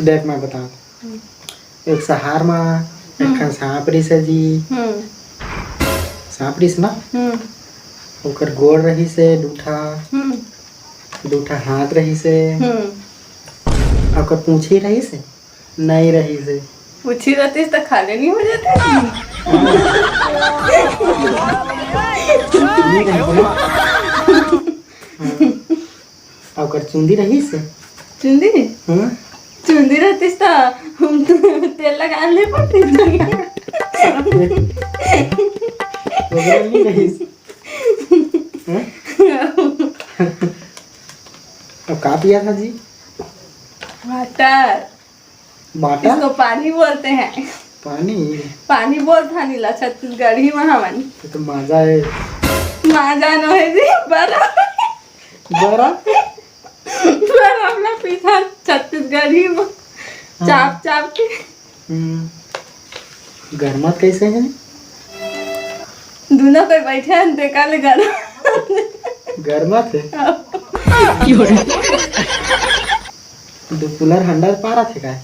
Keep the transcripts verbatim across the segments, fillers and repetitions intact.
देख, मैं बता, हम्म। एक सहार मा एक हम्म। ठन सांप रिहिस हे जी। हम्म। सांप रिहिस ना? हम्म। ओकर गोड़ रहिस हे दू ठा, हम्म। दू ठा हाथ रहिस हे, हम्म। ओकर पूंछी रहिस हे? नइ रहिस हे। पूंछी रहतिस त खाल्हे नइ हो जातिस। नइ रहिस हे। हाँ। ओकर चुंदी रहिस हे? चुंदी? हाँ। चुंदी रहतिस त हम तो तेल लगा ले पड़तिस। ओकरा नइ रहिस। हाँ? अब का पिया था जी? वाटर। बाटा? इसको पानी बोलते हैं। पानी? पानी बोलत हन इला छत्तीसगढ़ी में हमन। ये तो माजा हे। माजा नोहे जी, बरफ। बरफ? बरफ ला पीथन छत्तीसगढ़ी में। हाँ। चाप चाप के। हम्म। गरमात कइसे हे? दूनों कोई बइठे हे, तेकर ले गरम। गरमात हे? हाँ। दू कुल्हर हंडा पारत हे काय?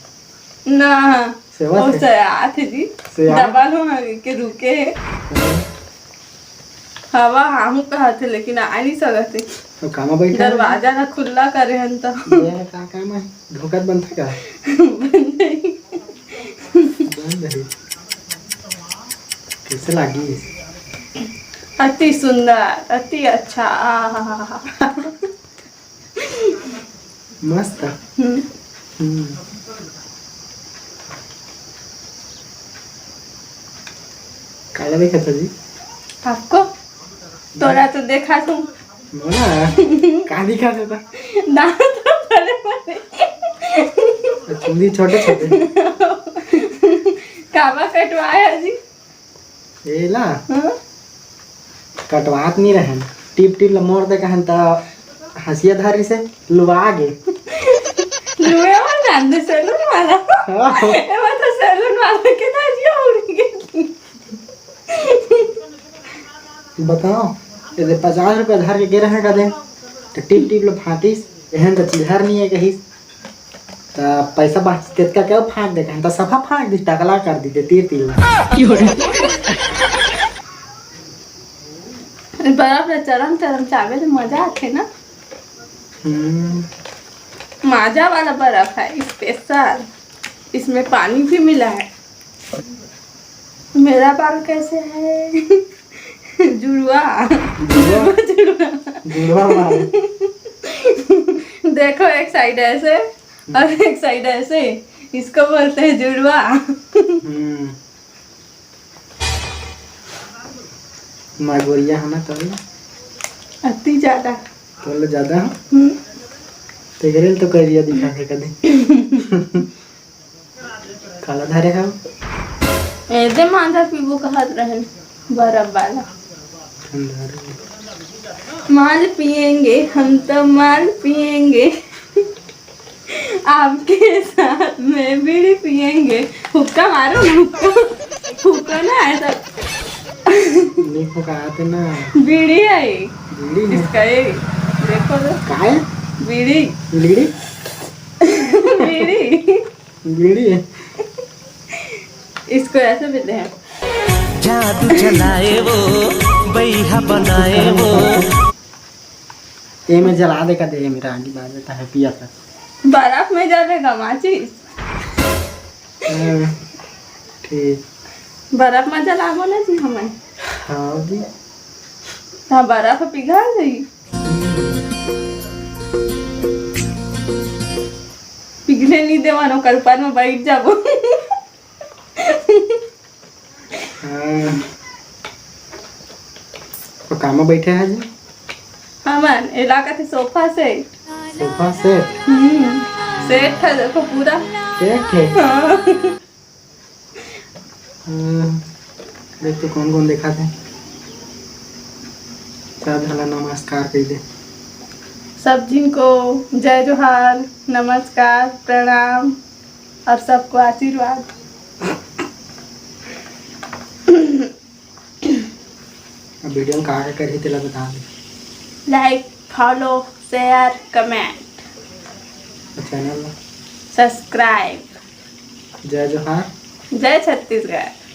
ना। सेवा ओ से? सयात हे जी। सयात? डबल हो के रुके हे। हम्म। हवा आहूँ कहत हे, लेकिन आ नइ सकत हे। तो कामा बइठे हे? दरवाजा ला खुल्ला करे हन त। ये का काम हे? ढोकत बनथे का? बन जाही। बन जाही। कइसे लागिस? अति सुंदर, अति अच्छा। आहाहाहा। मस्त। हम्म। हम्म। काला देखत हे जी? आपको? तोला तो देखा तू। मोला? का दिखा देता? दांत तो बड़े बड़े। चुंदी छोटे छोटे। कामा कटवाया जी? एला? हाँ? कटवात नइ रहेन। टीप टीप ला मोर दे कहेन त हंसिया धरिस हे, लुवा गे। लुवे वाला नाम दे, सैलून वाला। हाँ। ए, मतलब सैलून वाला के तो हंसिया उड़ गे। बताओ, एदे पचास रुपया धर के गे रहे कदे, त टीप टीप ल फाटिस, एहन त चिल्हर नइ हे कहिस, त पैसा बाचिस तेतका के फाट दे कहेन, त सफा फाट दिस, टकला कर दिस तीर तीर ल। बरफ ल चरम चरम चाबे ले मजा आथे ना। हम्म। माजा वाला बरफ है, स्पेशल। इसमें पानी भी मिला है। मेरा बाल कैसे है? जुड़वा। जुड़वा? जुड़वा। जुड़वा बाल। देखो, एक साइड ऐसे और एक साइड ऐसे। इसको बोलते हैं जुड़वा। हम्म। मैं गोरिया हूँ ना तभी। अति ज्यादा। तोले ज्यादा हो? हम्म। तेरे तो करिया दिखा थे कभी। काला धारे खाओ। ए, दे मांझा पीबो कहत रहन, बरफ वाला। ठंडा रे। माल पिएंगे, हम तो माल पिएंगे। आपके साथ में बीड़ी पिएंगे। हुक्का मारो ना, हुक्का। हुक्का ना, ऐसा। नहीं फुकाते ना। बीड़ी है ये। बीड़ी है। इसका ये। देखो तो। काय? बीड़ी। बीड़ी? बीड़ी। बीड़ी है। इसको ऐसे पीते हैं। जादू चलाए वो, बैहा बनाए वो। ए में जला दे का दे, मेरा आगे बात बता है, पिया था। बर्फ में जलेगा माचिस? हाँ, ठीक। बर्फ में जलाबो ना जी हमें। हाँ जी। हाँ, बर्फ पिघल जाई। पिघले नहीं देवन, ओकर ऊपर में बैठ जाबो। हाँ। तो कामा बैठे हैं जी? हमन, एला कथे सोफा सेट। Sofa set? हम्म, सेट है, देखो पूरा। सेट है? हाँ। हाँ, देख तो कौन कौन देखा थे। सब झला नमस्कार कह दे। सब जिनको जय जोहार, नमस्कार, प्रणाम और सबको आशीर्वाद। अब वीडियो में का का करही तेला बता दे। Like, follow, share, comment। और चैनल ला? Subscribe। जय जोहार। जय छत्तीसगढ़।